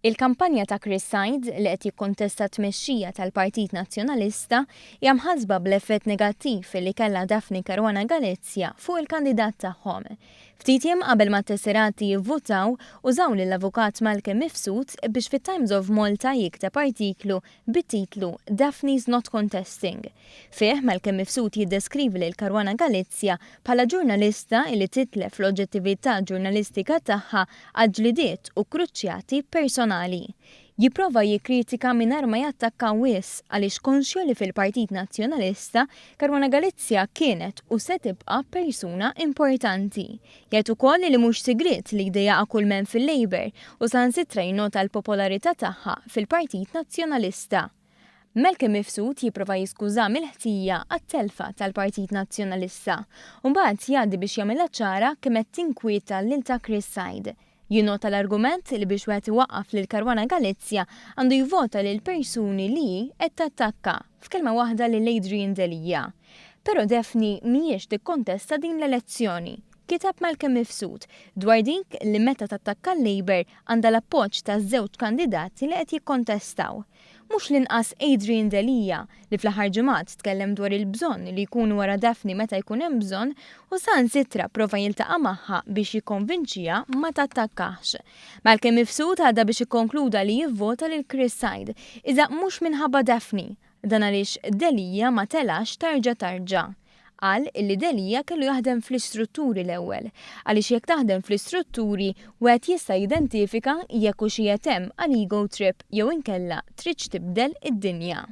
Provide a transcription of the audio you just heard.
Il-kampanja ta' Chris Said, li qed jikkontesta t-tmexxija tal-Partit Nazzjonalista, hija mħassba bl-effett negattiv li kellha Daphne Caruana Galizia fuq il-kandidat tagħhom. Ftit jiem qabel ma t-tesserati jivvutaw, użaw lill-Avukat Malcolm Mifsud biex fit-Times of Malta jikteb artiklu bit-titlu Daphne's Not Contesting. Fih, Malcolm Mifsud jiddeskrivi lil Caruana Galizia bħala ġurnalista li titlef l-oġġettività ġurnalistika tagħha għal ġlidiet u kruċjati personali. Jipprova jikkritika mingħajr ma jattakka wisq għaliex konxju li fil-Partit Nazzjonalista, Caruana Galizia kienet u se tibqa' persuna importanti. Jgħid ukoll li mhux sigriet li jdejjaqha kull m'hemm fil-Labour u saħansitra jinnota l-popolarità tagħha fil-Partit Nazzjonalista. Malcolm Mifsud jipprova jiskuża mill-ħtija għat-telfa tal-Partit Nazzjonalista u mbagħad jgħaddi biex jagħmilha ċara kemm qed tinkwieta lil ta' Chris Said. Jinnota l-argument li biex wieħed iwaqqaf lil Caruana Galizia għandu jivvota lil persuni li hi qed tattakka, f'kelma waħda lil Adrian Delia. Però Daphne mhijiex tikkontesta din l-elezzjoni, kiteb Malcolm Mifsud dwar dik li meta tattakka l-Labour għandha l-appoġġ taż-żewġ kandidati li qed jikkontestaw. Mhux l-inqas Adrian Delia, li fl-aħħar ġimgħat tkellem dwar il-bżonn li jkun wara Daphne meta jkun hemm bżonn u saħansitra prova jiltaqa' magħha biex jikkonvinċiha ma tattakkax. Malcolm Mifsud għadda biex ikkonkluda li jivvota lil Chris Said, iżda mhux minħabba Daphne. Dan għaliex Delia ma telax tarġa tarġa. Qal illi Delia kellu jaħdem fl-istrutturi l-ewwel, għaliex jekk taħdem fl-istrutturi wieħed jista' jidentifika jekk hux qiegħed hemm għal ego trip jew inkella tridx tibdel id-dinja.